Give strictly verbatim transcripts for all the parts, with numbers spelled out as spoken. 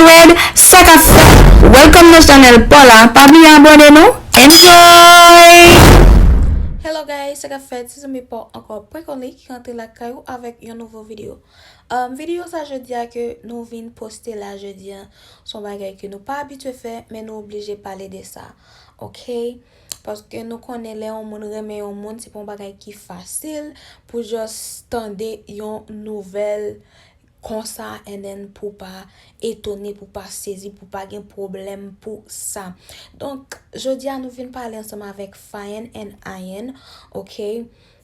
Red, sa k ap fèt? Welcome nan chanèl pa w la. Pa bliye abòne non. Enjoy! Hello guys, sa k ap fèt? Se zanmi pa w ankò Prank Only ki rantre lakay ou avèk yon nouvo videyo. Um, videyo sa jodi a ke nou vin poste la jodi a, se yon bagay ke nou pa abitye fè, men nou oblije pale de sa. Oke? Paske nou konnen lè yon moun renmen yon moun, se pa yon bagay ki fasil pou just tande yon nouvèl konsa, and then pou pa etone, pou pa sezi, pou pa gen pwoblèm pou sa. Donk, jodi a nou vin pale ansanm avèk Fayen and Ayen, oke?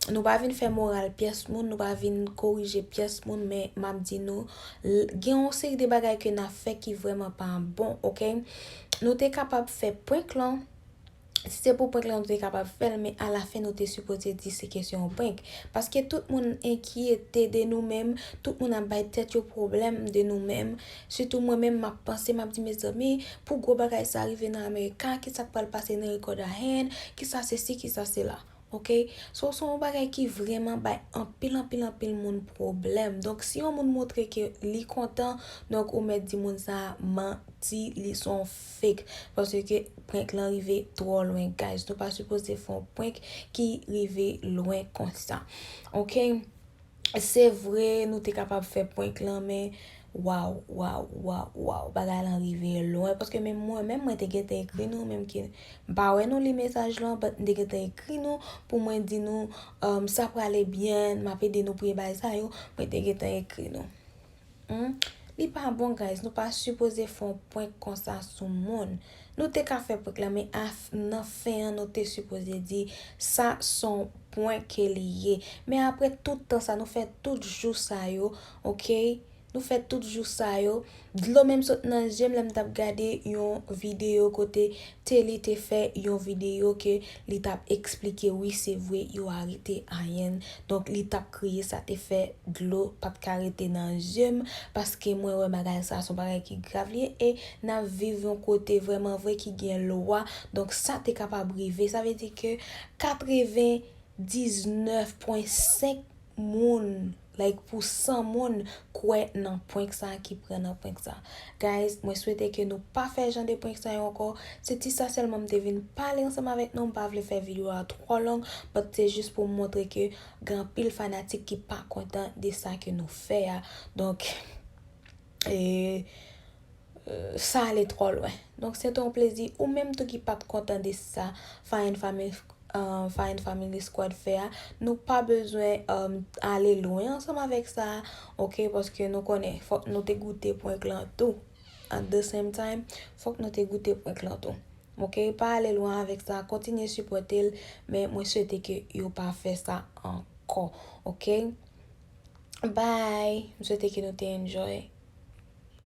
Nou pa vin fè moral pyès moun, nou pa vin korije pyès moun, men m ap di nou, l- gen yon seri de bagay ke n ap fè ki vrèman pa bon, oke? Nou te kapab fè prank lan, si se pou prank lan nou te kapab fè l, men alafen nou te sipoze di se kesyon yon prank. Paske tout moun enkyete de nou menm, tout moun ap bay tèt yo pwoblèm de nou menm. Sitou mwen menm, m ap panse, m ap di, mezanmi, pou gwo bagay sa rive nan America, kisa k pral pase nan Record Ahen, kisa sesi, kisa sela. Oke? So, se yon bagay ki vrèman bay anpil, anpil, anpil moun pwoblèm. Donk, si yon moun montre ke li kontan, donk ou mèt di moun sa a manti, li se yon fake. Paske prank lan rive twò lwen, guys. Nou pa sipoze fè yon prank ki rive lwen konsa. Oke? Se vre, nou te kapab fè prank lan, men waw, waw, waw, waw, bagay lan rive lwen. Paske menm mwen, menm mwen te gentan ekri nou, menm ke m pa wè nou li mesaj lan, but m te gentan ekri nou pou mwen di nou, um, sa prale byen, m ap ede nou priye bagay sa yo, mwen te gentan ekri nou. Hmm? Li pa bon, guys, nou pa sipoze fè yon prank konsa sou moun. Nou te ka fè prank lan, men af- nan fen an, nou te sipoze di sa se yon prank ke li ye. Men apre tout tan sa, nou fè tout jou sa yo, oke? Nou fè tout jou sa yo. Dlo menm sot nan je m lè m t ap gade yon videyo kote Telly te fè yon videyo ke li t ap eksplike, wi, se vre, yo arete Ayen. Donk, li t ap kriye, sa te fè dlo pa t ka rete nan je m, paske mwen wè bagay sa se yon bagay ki grav li ye, e n ap viv yon kote vrèman vre ki gen lwa. Donk, sa te kapab rive. Sa vle di ke katrevendiznèf pwen senk moun, like, pou san moun kwè nan prank sa, ki pran nan prank sa. Guys, mwen swete ke nou pa fè jan de prank sa yo ankò. Se ti sa sèlman m te vin pale ansanm avèk nou. M pa vle fè videyo a twò long, but se jis pou m montre ke gen anpil fanatik ki pa kontan de sa ke nou fè a. Donk, e, e, sa ale twò lwen. Donk, se te yon plezi. Ou menm tou ki pa t kontan de sa, Fayen Family, uh, Fayen Family Squad fè a, nou pa bezwen, um, ale lwen ansanm avèk sa, oke? Paske nou konnen, fòk nou te goute prank lan tou. At the same time, fòk nou te goute prank lan tou. Oke? Pa ale lwen avèk sa, kontinye sipòte l, men mwen swete ke yo pa fè sa ankò, oke? Bye! M swete ke nou te enjoy.